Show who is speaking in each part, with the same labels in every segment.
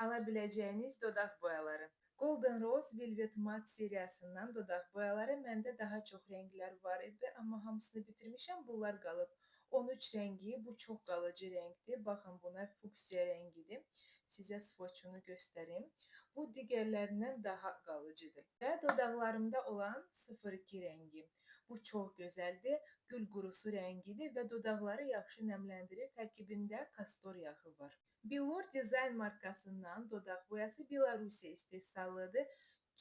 Speaker 1: Ala biləcəyiniz dodaq boyaları. Golden Rose Velvet Matte seriyasından dodaq boyaları. Məndə daha çox rənglər var idi, amma hamısını bitirmişəm, bunlar qalıb. 13 rəngi, bu çox qalıcı rəngdir. Baxın buna, fuksiya rəngidir. Sizə swatchunu göstərim. Bu digərlərindən daha qalıcıdır. Və dodaqlarımda olan 02 rəngi. Bu çox gözəldir. Gül qurusu rəngidir və dodaqları yaxşı nəmləndirir. Tərkibində kastor yağı var. Billor Design markasından dodaq boyası Belarusiya istehsalıdır.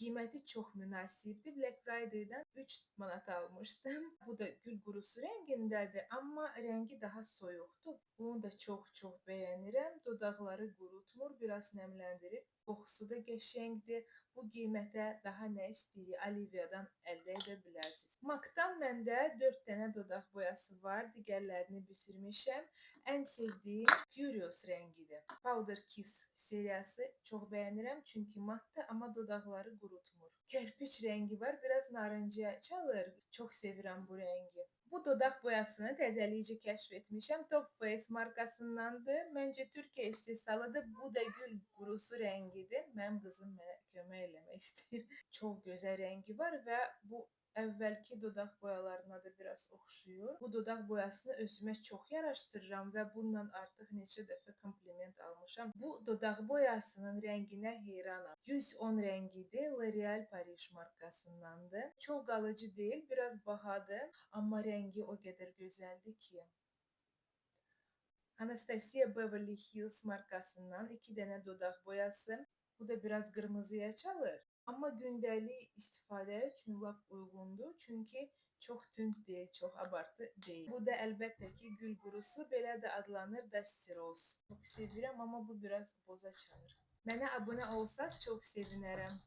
Speaker 1: Qiyməti çox münasibdir. Black Friday'dan 3 manata almışdım. Bu da gül qurusu rəngindədir, amma rəngi daha soyuqdur. Bunu da çox-çox bəyənirəm. Dodaqları qurutmur, biraz nəmləndirir. Qoxusu da qəşəngdir. Bu qiymətə daha nə istəyirik? Olivia'dan əldə edə bilərsiniz. MAC-dan məndə 4 dənə dodaq boyası var. Digərlərini bitirmişəm. Ən sevdiyim Curious rəngidir. Powder Kiss seriyası çox bəyənirəm, çünki matdır, amma dodaqları qurutmur. Kərpiç rəngi var, biraz narıncıya çalır. Çox sevirəm bu rəngi. Bu dodaq boyasını təzəlikcə kəşf etmişəm. Top Face markasındandır. Məncə Türkiyə istehsalıdır. Bu da gül qurusu rəngidir. Mənim qızım mənə kömək eləmək istəyir. Çox gözəl rəngi var və bu əvvəlki dodaq boyalarına da biraz oxşuyur. Bu dodaq boyasını özümə çox yaraşdırıram və bununla artıq neçə dəfə kompliment almışam. Bu dodaq boyasının rənginə heyranam. 110 rəngidir. L'Oreal Paris markasındandır. Çox qalıcı deyil, biraz bahadır, amma rəngi o qədər gözəldir ki. Anastasia Beverly Hills markasından 2 dənə dodaq boyası. Bu da biraz qırmızıya çalır. Amma gündəlik istifadə üçün lap uyğundur. Çünki çox tünd deyil, çox abartı deyil. Bu da əlbəttə ki, gül qurusu, belə də adlanır Dusty Rose. Çox sevirəm, amma bu biraz boza çalır. Mənə abunə olsaz çox sevinərəm.